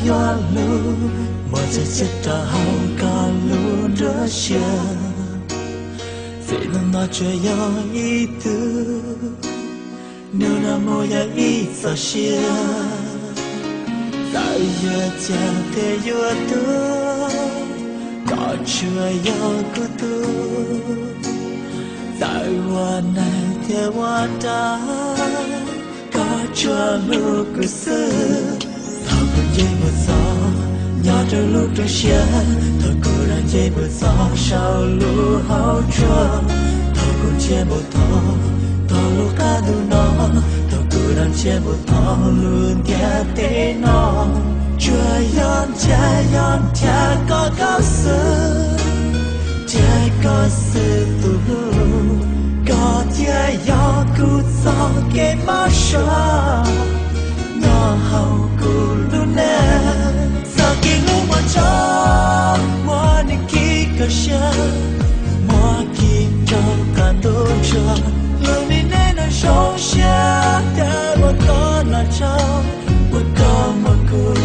yuav lug muaj txhij txhij rau hauv koj lub nruab siab. Txij nuav no tsuas yog ib tug, nub no mus yog ib txoj sia. Txawm yuav caag thiab yuav tuag, koj tsuas yog kuv tug. Txawm ua neeg thiab ua dab, koj tsuas hlub kuv xwb. Thaus kuv nce npuag txog nyob rau lub roob siab, thaus kuv rov nce npuag txog saum lub hauv tsua, thaus kuv nrhiav npuag tau tog lub qab ntuj no, thaus kuv rov nrhiav npuag tau lub ntiaj teb no, tsuas yog nrhiav yog nrhiav koj kaum xwb. Nrhiav koj xwb tus hlub, koj thiaj yog kuv txoj kev maj sua nyob hauv kuv lub neej. Txoj kev hlub muaj tso, muaj nws khib koj siab, muaj khib rau qab ntuj tsua. Lub me neej no zoo siab thiab ua koj noj tsau, ua koj muaj kuv,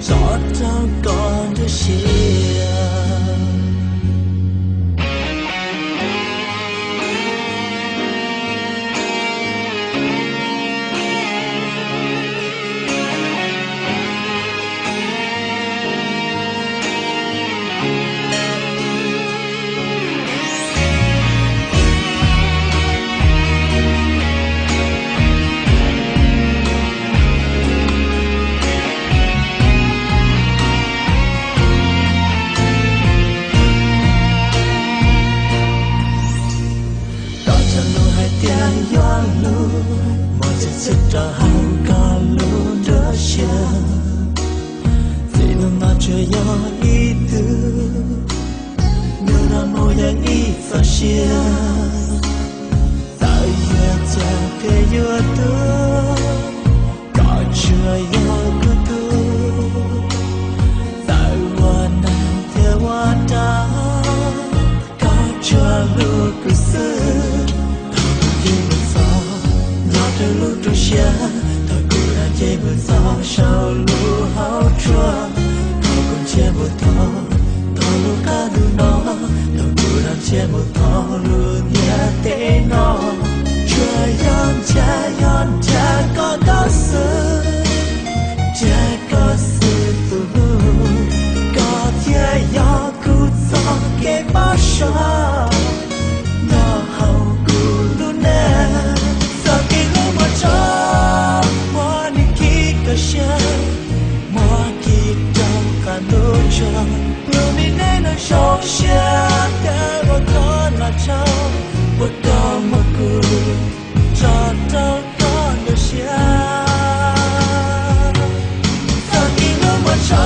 tso rau koj nruab siab. Koj cov lus hais tias yuav lug muaj txhij txhij rau hauv koj lub nruab siab. Txij nuav no tsuas yog ib tug, nub no mus yog ib txoj sia. Txawm yuav caag thiab yuav tuag, koj tsuas yog kuv tug. Txawm ua neeg thiab ua dab, koj tsuas hlub kuv xwb. Thaus kuv nce npuag txog nyob rau lub roob siab, thaus kuv rov nce npuag txog saum lub hauv tsua, thaus kuv nrhiav npuag tau tog lub qab ntuj no, thaus kuv rov nrhiav npuag tau lub ntiaj teb no, tsuas yog nrhiav yog nrhiav koj kaum xwb. Nrhiav koj xwb tus hlub, koj thiaj yog kuv txoj kev maj sua nyob hauv kuv lub neej. Txoj kev hlub muaj tso, muaj nws khib koj siab, muaj khib rau qab ntuj tsua. Lub me neej no zoo siab thiab ua koj noj tsau, ua koj muaj kuv, tso rau koj nruab siab. Txoj kev hlub muaj tso,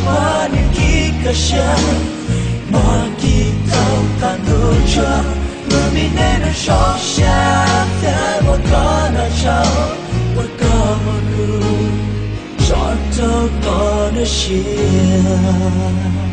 muaj nws khib koj siab, muaj khib rau qab ntuj tsua. Lub me neej no zoo siab thiab ua koj noj tsau, ua koj muaj kuv, tso rau koj nruab siab.